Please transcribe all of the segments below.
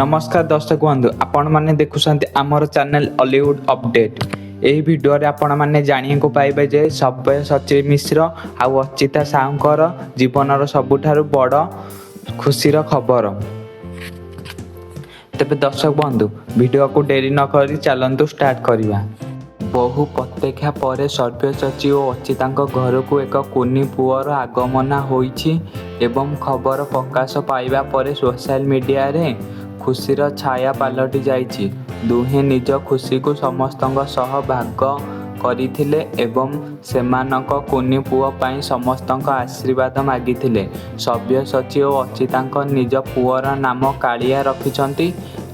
ନମସ୍କାର ଦର୍ଶକ ବନ୍ଧୁ, ଆପଣମାନେ ଦେଖୁଛନ୍ତି ଆମର ଚ୍ୟାନେଲ ଅଲିଉଡ ଅପଡେଟ୍। ଏହି ଭିଡ଼ିଓରେ ଆପଣମାନେ ଜାଣିବାକୁ ପାଇବେ ଯେ ସବ୍ୟସାଚୀ ମିଶ୍ର ଆଉ ଅର୍ଚ୍ଚିତା ସାହୁଙ୍କର ଜୀବନର ସବୁଠାରୁ ବଡ଼ ଖୁସିର ଖବର। ତେବେ ଦର୍ଶକ ବନ୍ଧୁ, ଭିଡ଼ିଓକୁ ଡେରି ନକରି ଚାଲନ୍ତୁ ଷ୍ଟାର୍ଟ କରିବା। ବହୁ ପ୍ରତୀକ୍ଷା ପରେ ସବ୍ୟସାଚୀ ଓ ଅର୍ଚ୍ଚିତାଙ୍କ ଘରକୁ ଏକ କୁନି ପୁଅର ଆଗମନ ହୋଇଛି ଏବଂ ଖବର ପ୍ରକାଶ ପାଇବା ପରେ ସୋସିଆଲ ମିଡିଆରେ ଖୁସିର ଛାୟା ପାଲଟି ଯାଇଛି। ଦୁହେଁ ନିଜ ଖୁସିକୁ ସମସ୍ତଙ୍କ ସହ ଭାଗ କରିଥିଲେ ଏବଂ ସେମାନଙ୍କ କୁନି ପୁଅ ପାଇଁ ସମସ୍ତଙ୍କ ଆଶୀର୍ବାଦ ମାଗିଥିଲେ। ସବ୍ୟସାଚୀ ଓ ଅର୍ଚ୍ଚିତାଙ୍କ ନିଜ ପୁଅର ନାମ କାଳିଆ ରଖିଛନ୍ତି।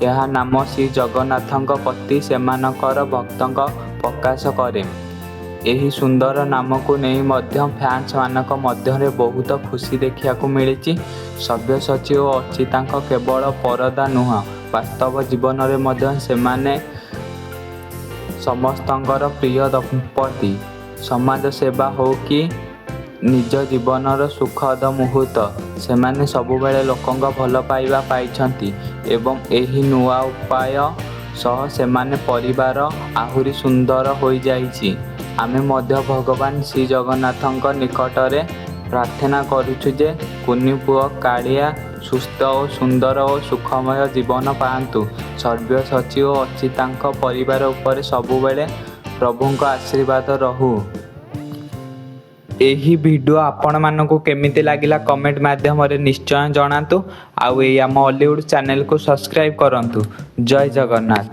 ଏହା ନାମ ଶ୍ରୀଜଗନ୍ନାଥଙ୍କ ପ୍ରତି ସେମାନଙ୍କର ଭକ୍ତିକୁ ପ୍ରକାଶ କରେ। ଏହି ସୁନ୍ଦର ନାମକୁ ନେଇ ମଧ୍ୟ ଫ୍ୟାନ୍ସମାନଙ୍କ ମଧ୍ୟରେ ବହୁତ ଖୁସି ଦେଖିବାକୁ ମିଳିଛି। ସବ୍ୟସାଚୀ ଓ ଅର୍ଚ୍ଚିତାଙ୍କ କେବଳ ପରଦା ନୁହେଁ, ବାସ୍ତବ ଜୀବନରେ ମଧ୍ୟ ସେମାନେ ସମସ୍ତଙ୍କର ପ୍ରିୟ ଦମ୍ପତି। ସମାଜ ସେବା ହେଉ କି ନିଜ ଜୀବନର ସୁଖଦ ମୁହୂର୍ତ୍ତ, ସେମାନେ ସବୁବେଳେ ଲୋକଙ୍କ ଭଲ ପାଇବା ପାଇଛନ୍ତି ଏବଂ ଏହି ନୂଆ ଉପାୟ ସହ ସେମାନଙ୍କ ପରିବାର ଆହୁରି ସୁନ୍ଦର ହୋଇଯାଇଛି। ଆମେ ମଧ୍ୟ ଭଗବାନ ଶ୍ରୀଜଗନ୍ନାଥଙ୍କ ନିକଟରେ ପ୍ରାର୍ଥନା କରୁଛୁ ଯେ କୁନି ପୁଅ କାଳିଆ ସୁସ୍ଥ ଓ ସୁନ୍ଦର ଓ ସୁଖମୟ ଜୀବନ ପାଆନ୍ତୁ। ସବ୍ୟସାଚୀ ଓ ଅର୍ଚ୍ଚିତାଙ୍କ ପରିବାର ଉପରେ ସବୁବେଳେ ପ୍ରଭୁଙ୍କ ଆଶୀର୍ବାଦ ରହୁ। ଏହି ଭିଡ଼ିଓ ଆପଣମାନଙ୍କୁ କେମିତି ଲାଗିଲା, କମେଣ୍ଟ ମାଧ୍ୟମରେ ନିଶ୍ଚୟ ଜଣାନ୍ତୁ ଆଉ ଏଇ ଆମ ଅଲିଉଡ଼ ଚ୍ୟାନେଲକୁ ସବସ୍କ୍ରାଇବ୍ କରନ୍ତୁ। ଜୟ ଜଗନ୍ନାଥ।